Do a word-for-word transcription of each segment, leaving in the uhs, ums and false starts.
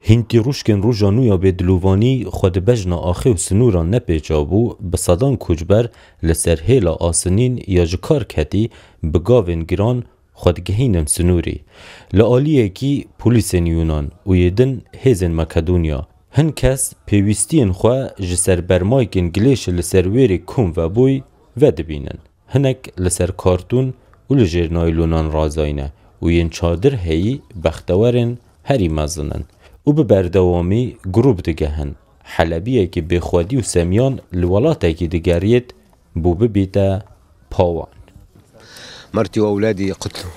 Hîn tîrûşkên roja nû ya bêdilovanî xwe di bejna axê û sinûran nepêça bû, bi sedan koçber li ser hêla asinîn ya ji kar ketî bi gavên giran xwe digihînin sinûrî. Li aliyekî polîsên Yûnan û yê din hêzên Makedonya. Hin kes pêwîstiyên xwe ji ser bermaykên gilêşê li ser wêrê kom vebûy vedibînin. Hinek li ser kartûn û li jêr naylonan razayne û yên çadir heyî bextewerên herî mezin in û bi berdewamî grûp digehin. Helebiyekî bêxwedî û semiyan li welatekî digeriyêt bo bibîte pawan. مرتي وأولادي قتلوا.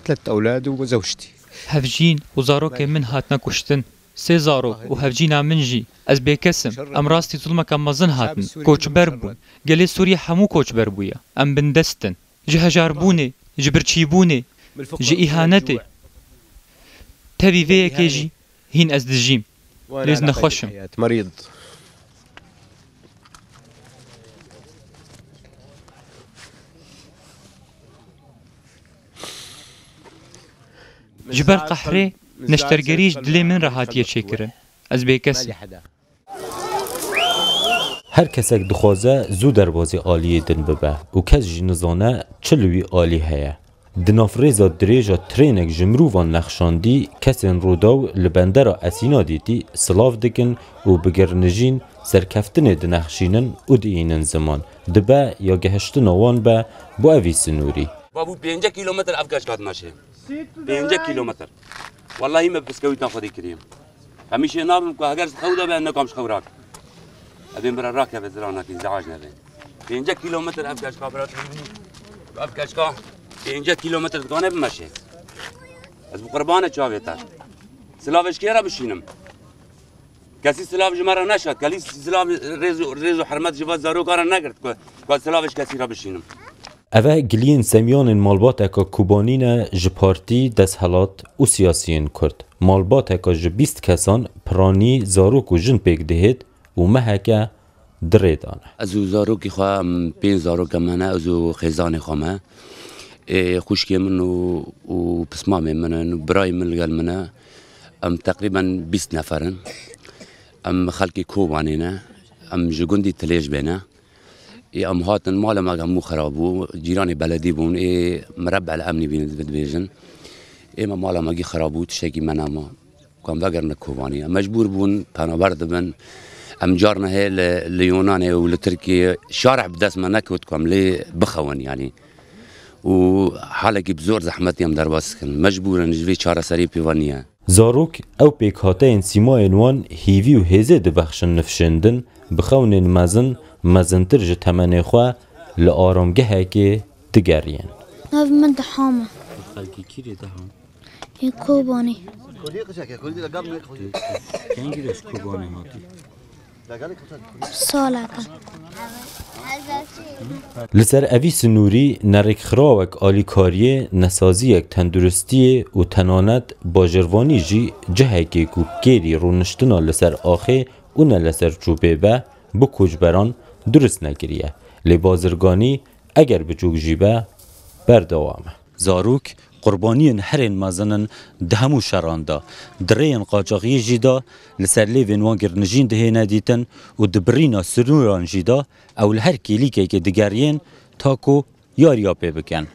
ثلاث أولاد وزوجتي. Hevjîn û zarokên min hatine kuştin. Sê zarok û hevjîna min jî. Ez bêkes im. Em rastî zulmeke mezin hatin. Koçber bûn. Gelê Sûriyê hemû koçber bûye. Em bindest in. Ji hejarbûnê, ji birçîbûnê, ji îhanetê. Tevî vê yekê jî hîn ez dijîm. Lê ez nexweş im. مريض. Ji ber qehrê neştergerî ji dilê min re hatiye çêkirin. Ez bêkes im. Her kesek dixwaze zû derbazî aliyê din bibe û kes jî nizane çi li wî alî heye. Di nav rêza dirêj a trênek ji mirovan nexşandî, kesên Rûdaw li bendera Esîna dîtî silav dikin û bi girnijîn serkeftinê dinexşînin û diînin ziman. Dibe ya gihiştina wan be bo evî sinûrî. Babû pêncî kîlometr ev keşka dimeşe. Pêncî kîlometr. Wellahî me bi piskewîtan xwedî kirî. Hemîşê nabim ku heger ji xew de be, nekam ji xew rak. Evên bira rakeve zira nakî, zeaj nebe. Pêncî kîlometr ev keşka bira kirî. Ev keşka pêncî kîlometr dikane bimeşe. Ez bi qurbane çavê te. Silavê ji kê re bişînim? Kesî silav ji me re neşat. Kesî silav rêz û, rêz û hurmet ji va zarokan re negirt ku, ku silavê ji kesî re bişînim. Eve giliyên semiyanên malbateka Kobanî ne ji partî, desthilat û siyasiyên Kurd. Malbateka ji bîst kesan piranî zarok û jin pêk dihêt û meheke di rê de ne. Ez û zarokî xwe, em pênc zarok em hene, ez û xêzanê xwe me. Ê, xwişkê min û, û pismamê min in, birayê min li gel min e. Em teqrîben bîst nefer in. Em xelkê Kobanê ne. Em ji gundî Tilêj bê ne. Ê, em hatin, mala me hemû xirab bû. Cîranê beledî bûn. Ê, mirebbe el emnî bîne dibêjin. Ê, me mala me gî xirab bû, tiştekî me nema. Ku em vegerine Kobanî. Em mecbûr bûn, penaber dibin. Em carna hê li, li Yunanê û li Tirkiyê şareh bi dest me nekewt ku em lê bixewin, yanî. Û halekî bi zor zehmetî em derbas dikin. Mecbûr in, ji vê çareseriyê pê ve niye. Zarok, ew pêkhateyên sîmayên wan hîvî û hêzê dibexşin nifşên din, bi xewnên mezin, mezintir ji temenê xwe li aramgehekê digeriyên. Nav min Deham e. Xelkî kîrê Deham? Ê Kobanê. Kengî de ji Kobanê hatî? Saleke. Li ser evî sinûrî nerêkxirawek alîkariyê, nesaziyek tenduristiyê û tenanet bajêrvanî jî cihekê ku kêrî rûniştina li ser axê û ne li ser çûbê be, bi koçberan durist nekiriye. Lê bazirganî eger biçûk jî be, berdewam e. Zarok qurbaniyên herên mezin in di hemû şeran de. Di rêyên qaçaxiyê jî de li ser lêvên wan girnijîn dihêne dîtin û di birîna sinûran jî de ew li her kêlîkekê digeriyên ta ku yariya pê bikin.